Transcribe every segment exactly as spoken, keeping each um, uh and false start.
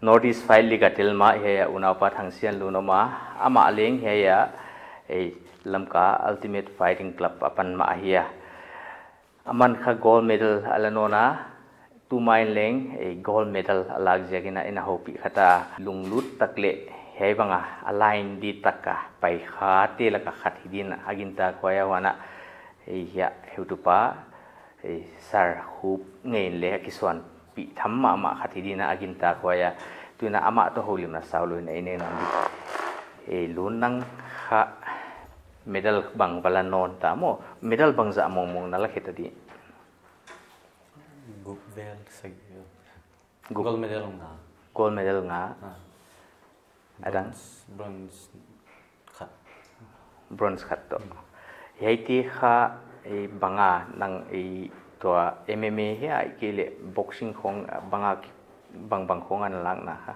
North East Fight League a tel mah hiai a unaupa Thangsianlun om a, amah leng hiai a, eh, Lamka Ultimate Fighting Club apan mah ahi a. Aman kha gold medal a la nawn a, tuma in leng, eh, gold medal a lak ziakin a ina houpih kha ta a. Lunglut tak leh hiai bang a, a line di tak a pai khate lak a khat hi din a gintak huai a, huan a, eh, hiai heutupa, eh, Sir Khup Ngei in leng a kisuanpih tham mahmah khat hi din a gintak huai a. Tuin a amah toh houlimna saulou in a i nei nawn di. Eh, Lun, nang kha medal bang va la nawn ta maw? Medal bangzah mawngmawng na la khe ta di? Guk vel, sagih vel. Guk. Gold medal nga. Gold medal nga. Ah. A dang? Bronze, bronze khat. Bronze khat toh. Hmm. Hiaite kha, eh, bang a nang, eh, tua M M A hia ahihkeileh boxing khong, ah, bang a ki-, bangbang khong a na lakna kha?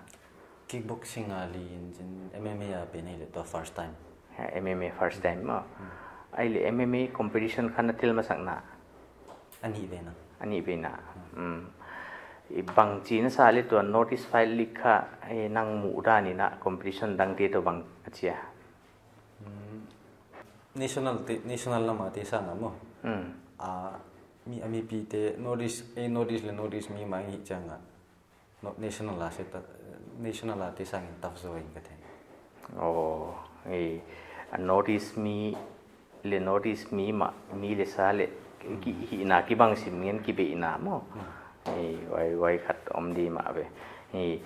Kickboxing a li in chin, M M A a pen ahihleh tua first time. Ha, M M A first time maw. Hmm. Ahihleh M M A competition kha na tel masak na? A nih vei na. A nih vei na. Hmm. Hmm. I bangchi na sa leh tua North East Fight League kha, eh, nang muhdan in a competition dangte toh bang a chi a? Hmm. National te, national lam a te sang a maw. Hmm. A, mi, a mipite North East, eh, North East leh North East mi mah hi chiang a. No, national a se ta, national a te sangin tough zaw in ka thei. Oh, eh, a North East mi leh North East mi mah, mi leh sa leh, ki, hmm, hihna kibang sim ngen kibeihna maw. Hmm. Eh, huai, huai khat om di mah ve. Eh,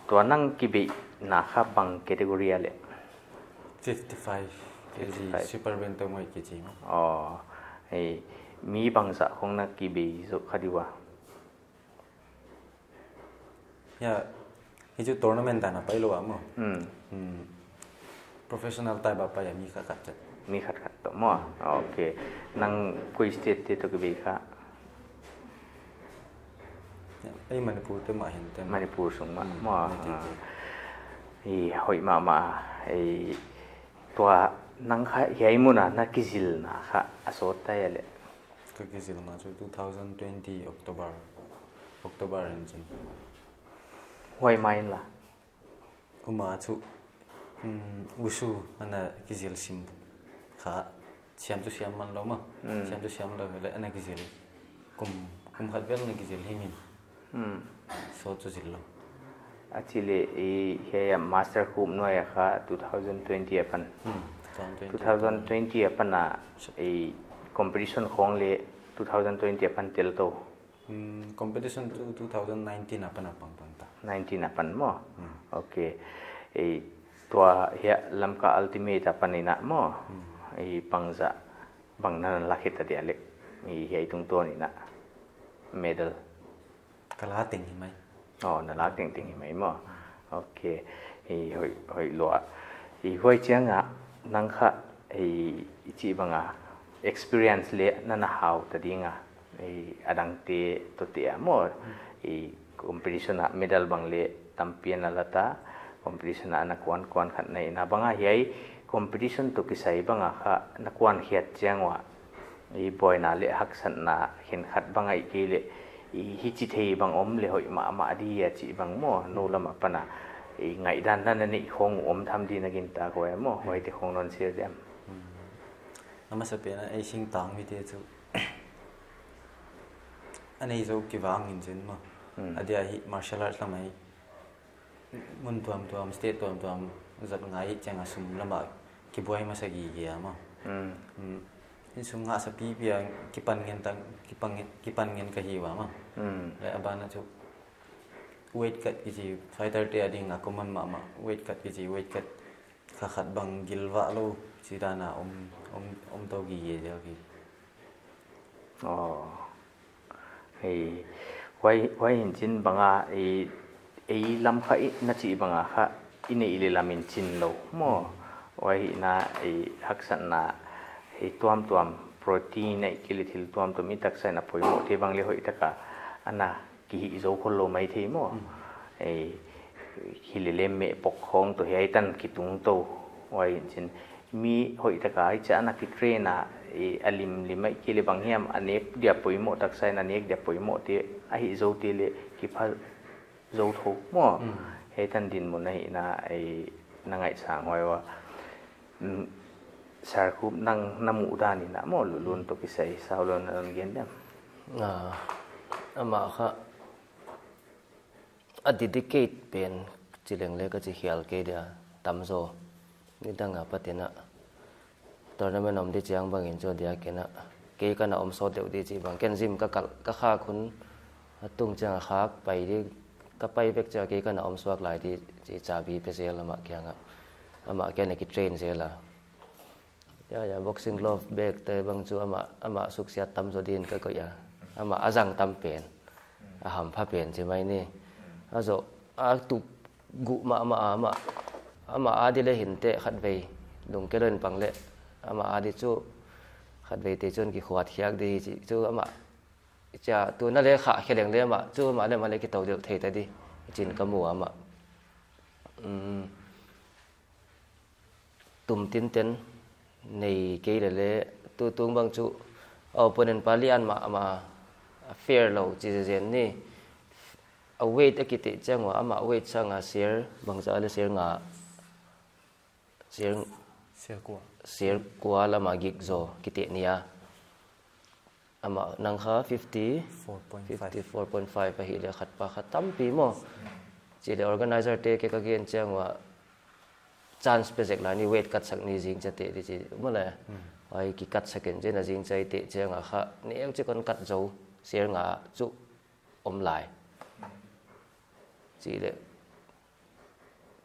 tua nang kibeihna kha bang category a leh? Fifty-five K G, fifty-five. Super bantamweight kichi maw. Oh, eh, mi bangzah khong na kibei zou kha di ua? Ya, hichu tournament dan a pai lou a maw. Hmm. Hmm. Professional type a pai a mi khat khat chet. Mi khat khat toh maw. Hmm. Okay. Nang koi state te toh kibei kha? Ya, ei Manipur te mah hin te maw. Manipur sung mah. Hmm, maw. Mah te te. Ah. I hoih mahmah. I tua nang kha hiai mun a na kizilna kha a sawt ta hia leh? Ka kizilna chu two thousand twenty October, October in chin. Huai mah in la? Huai mah chu, um, wushu ana kizil sim kha, siam chu siam man lou maw. Hmm. Siam chu siam lou leh ana kizil. Kum, kum khat vel ana kizil himhim. Hmm. Sawt chu zil lou. A chi leh, eh, hiai a Master Khup nuai a kha two thousand twenty apan. Hmm, two thousand twenty. Two thousand twenty apan a, eh, competition khong leh two thousand twenty apan tel tou? Hmm, competition chu two thousand nineteen apan a pang pang ta. Nineteen apan maw? Hmm. Okay. Eh, tua hiai Lamka Ultimate apan in a maw? Hmm. Eh, bangzah, bang na la khe ta di a leh? Eh, hiai tungtawn in a medal. Ka la teng hi mai. Oh, na la tengteng hi mai maw. Okay. I hoih, hoih lua. I huai chiang a nang kha, i, i chih bang a experience leh na na hau ta ding a. I a dangte toh te a maw. I competition a medal bang leh tampi ana la ta. Competition a na kuan kuan khat na hi na bang a hiai competition toh kisai bang a kha na kuan khiat chiang ua. I buaina leh haksatna khenkhat bang ahihkeileh, i hichi thei bang om leh hoih mahmah di a chih bang maw, nou lam apan a, i ngaihdan na na neih khong om tham di na gintak huai maw, huaite khong non share diam? Hmm. A masapen a ei singtang mite chu a nei zou kivang in chin maw. Hmm. A dia hi martial arts lam a hi mun tuamtuam, state tuamtuam zat ngai chiang a sum lam a kibuai masa gige a maw. Hmm. Hmm. Insung ngah sapipi a kipan ngen ta, kipan ngen, kipan ngen ka hi ua maw. Hmm. Leh a ban a chu weight cut kichi, fighter te a ding a common mahmah, weight cut kichi, weight cut kha khat bang gilvah lou chi dan a om, om, om tou gige zel ki. Oh. Hei, huai, huai in chin bang a, i, ei lam kha i, na chih bang a kha, i neih leh lam in chin lou maw. Hmm. Huai hi na, i haksatna, i tuamtuam protein ahihkeileh thil tuamtuam i taksa in a poimoh te bang leh hoih tak a ana kihih zou khol lou maithei maw. Hmm. I, hilele meh pok khong toh hiai tan kitung tou. Huai in chin mi hoih tak a hichi a ana kitrain a, i, a limlim ahihkeileh bang hiam a nek dia poimoh taksa in a nek dia poimoh te a hih zou te leh kipha zou thou maw. Hmm. Hei tan dinmun ahihna ei na ngaihsang huai ua. Mm, Sir Khup nang na muhdan in a maw Lulun toh kisai saulon a hon gen diam? Ah, amah kha a dedicate pen chi leng le ka chi hial kei dia tamzaw. Nidang a patina tournament om di chiang bangin chu dia kena kei kana om sawt deuh di chi bang ken gym ka kal ka khak hun a tung chiang a khak pai di ka pai vek chiang kei kana om suak lai di chi chabi pe zel amah kianga. Amah kianga ki train zel a. Ya, ya, boxing glove bag te bang chu amah, amah suksiat tamzaw din ka koih a. Amah a zang tam pen. A hampha pen chi mai ni. A zoh, a tup guh mahmah a amah. Amah a di le hinte khatvei. Lungke lou in pang le. Amah a di chu khatvei te chun kikhuat khiak di chi chu amah. Chia, tu na le kha khe leng le amah. Chu amah le amah le kitou deuh thei ta di. Chin ka mu amah. Um, tum tinten nei kei le le tu tung bang chu opponent pa lian mahmah a fair lou chi zen ni. A weight a kiteh chiang ua amah weight sanga sir bangzah le sir nga sir Sir kua? Sir kua lama gik zaw kiteh nia. Amah nang kha fifty, four point five. Fifty four point five ahih le khat pa kha tampi maw. Chi le organizer te ke ka gen chiang ua chance pe zek lai ni weight cut sak ni zing chia te di chi maw le. Hmm. Ai ki cut sak in chi na zing chia i teh chiang a kha neu chi kon cut zo sir nga chu om lai. Chi le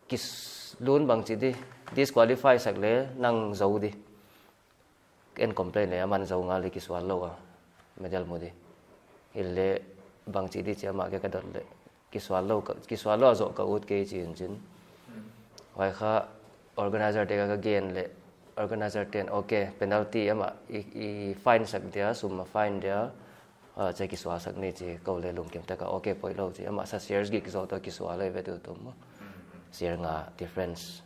kis lun bang chi di disqualify sak le nang zo di. En complain le aman zo ngal di kisual lou a medal mu di. Hile bang chi di chi amah ke ka dot le kisual lou ka, kisual lou a zoh ka ut kei chi in chin. Huai kha organizer te ka, ka gen le organizer ten okay penalty amah i, i fine sak dia sum a fine dia. Ah, chia kisual sak ni chi kou le lungkim taka okay poilou chi amah sa sir gik zaw toh kisual lou ve tu tum. Sir nga difference.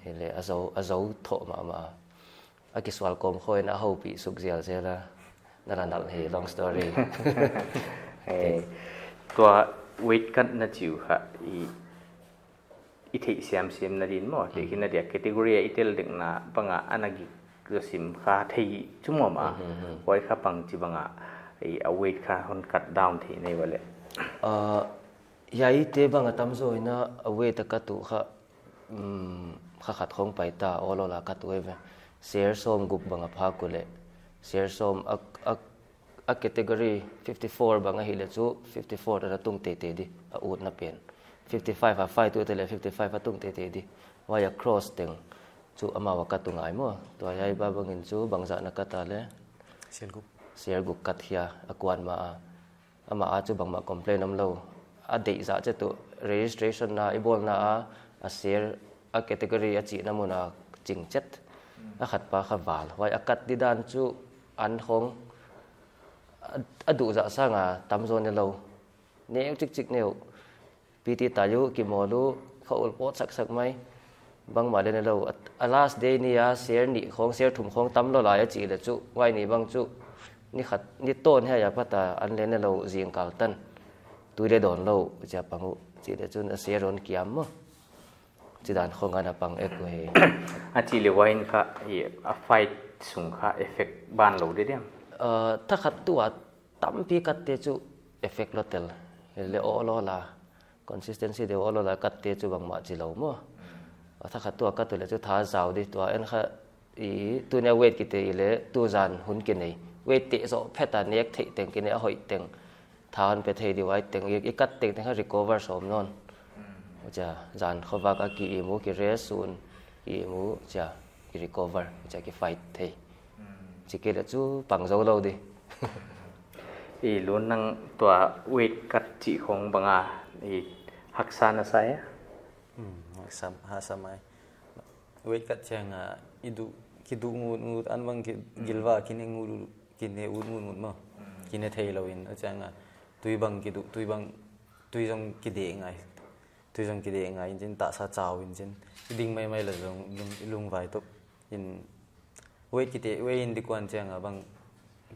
Hile a zo, a zo thoh mahmah. A kisual kawm khawng a houpi suk zial zel a. Na la nalh hi long story. Eh, tua weight cut na chiu kha i, i theih siamsiam na din maw. Theih khin na dia category a i tel dek na banga ana gik zaw sim kha thei chu maw ma. Huai kha bang chi banga i a weight kha hon cut down thei nei ua le. Ah, hiai te banga tamzaw in a weight a cut uh kha um, kha khat khawng pai ta, all all a cut uh ve. Sir sawm guk bang a phak uh le. Sir sawm a, a, a category fifty four bang ahih le chu fifty four a tung teitei di, a utna pen. Fifty five a fight uh te le fifty five a tung teitei di. Huai a cross teng chu amau a cut uh ngai maw. Tua hiai ba bangin chu bangzah na cut a le. Sir guk. Sir guk cut hia a kuan ma a. Amah a chu bangmah complain om lou. A deih zah chet uh registration na i bawlna a, a sir a category a chihna mun a ching chet. A khat pa kha val. Huai a cut di dan chu an khawng a, a duh zah sanga tamzaw ne lou. Neu chikchik neu. P T tai uh, kimawl uh, kha ul pawt saksak mai. Bangmah le ne lou. A, a last day ni a, sir nih khawng, sir thum khawng tam lou lai a chih le chu. Huai ni bang chu. Ni khat, ni tawn hiai a pat a, an le ne lou zingkal tan. Tui le dawn lou, chia pang uh. Chih le chun a sir hon kiam maw. Chidan khawng ana pang ek uh hi. A chih le huai in kha, i, a fight sung kha effect ban lou di diam? Ah, thakhat tu a tampi cut te chu effect lou tel. Le aw lou la. Consistency deuh aw lou la cut te chu bangmah chi lou maw. A thakhat tu a cut uh le chu tha zau di tua en kha i tuni a weight kiteh i le tu zan hun kinei. Weight teh zoh phet a nek theih teng kinei a hoih teng. Tha hon pe thei di huai teng i, i cut teng teng kha recover sawm nawn. Chia, zan khovak a ki im uh ki rest un. Ki im uh chia, ki recover, chia ki fight thei. Chi kei le chu pang zou lou di. I Lun nang tua weight cut chih khong banga i haksa na sa hia? Hmm, haksa, haksa mai. Weight cut chiang a, i duh, ki duh ngut ngut an bang ki gilva, ki ne ngut, ki ne ut ngut ngut maw. Ki ne thei lou in, a chiang a, tui bang ki duh, tui bang, tui zong ki deh ngai. Tui zong ki deh ngai in chin, tahsa chau in chin. I ding maimai la zong, lung, lungvai tuk. In, weight kiteh, weight in di kuan chiang a bang,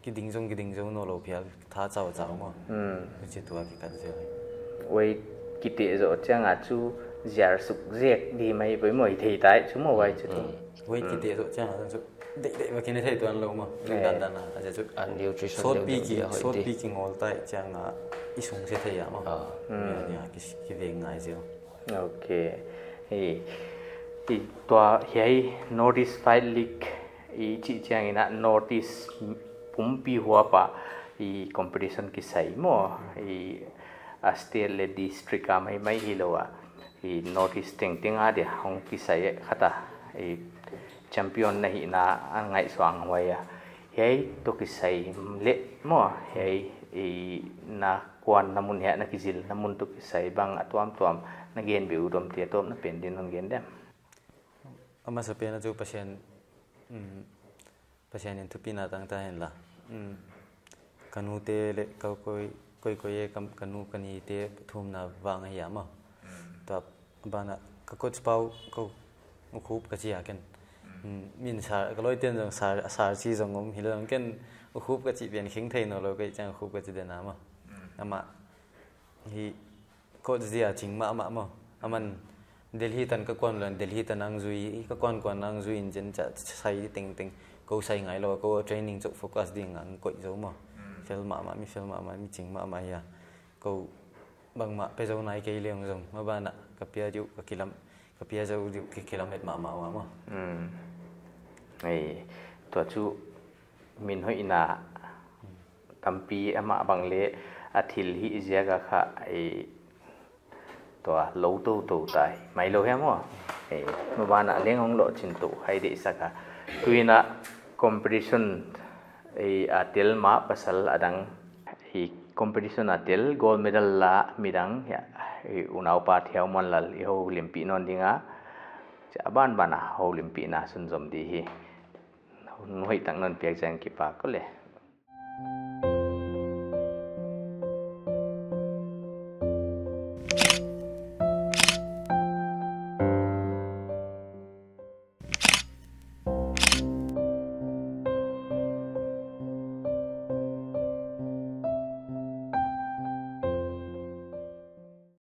ki ding zong, ki ding zong nawn lou phial, tha chau chau maw. Hmm. Chi tua ki cut zel. Weight Kiteh zoh chiang a chu ziar suk zek di mai poimoh thei tai chu maw, huai chu tu. Weight kiteh zoh chiang a chu deih deih va kine thei tuan lou maw. Ning dan dan a, a chu A nutrition sawt deuh pi deuh ki dia hoih sawt di. Pi ki ngol tai chiang a i sung se thei a maw. Nia ki ki veng ngai zeu. Ok. I tua hiai North East Fight League i chih chiang in a North East pumpi huap a i competition kisai maw, i a state le district a mai mai hilou a, i North East tengteng a dia hong kisai khat a, i champion na hihna a ngaihsuang huai a. Hiai toh kisai leh maw, hiai i na kuanna mun hiai na kizilna mun toh kisai bang a tuamtuam na gen beh uh om dia, tawpna pen din hon gen diam? A masa pen a chu Pasian, um, Pasian in thupina tang ta hen la. Um, ka nu te le ka koi koi koi e kam ka nu ka ni te thumna vang ahi a maw. Tua ban a ka coach pau ka u khup ka chi a ken. Um, min sa ka loi ten zong sa sa chi zong om hilou zong ken u khup ka chi pen khing thei nawnlou ka i chang u khup ka chi den a maw. Amah hi coach dia ching mahmah maw. Aman Delhi tan ka kuan lou in Delhi tan ang zui, ka kuan kuan ang zui in chen cha sai tengteng. Kou sai ngailou, kou training chauh focus ding ang koih zou maw. Fel mahmah, mi fel mahmah, mi ching mahmah hia. Kou bangmah pe zou nai kei leng zong, maban a ka pia diu ka kilam, ka pia zou diu ka kilamet mahmah ua maw. Ei, tua chu min hoihna tampi amah bang le a thil hih ziak a kha, ei, tua lou toutou tai mai lou hia maw. Ei, maban a leng hong lohchin tou hai deihsak a. Tuin a competition, ei, a tel ma pasal a dang, ei, competition a tel gold medal la midang hia, ei, unaupa Thiau Muanlal i houlimpih nawn ding a, chia banban a houlimpihna sunzom di hi. Hun hoihtak non piak chiang kipak ule.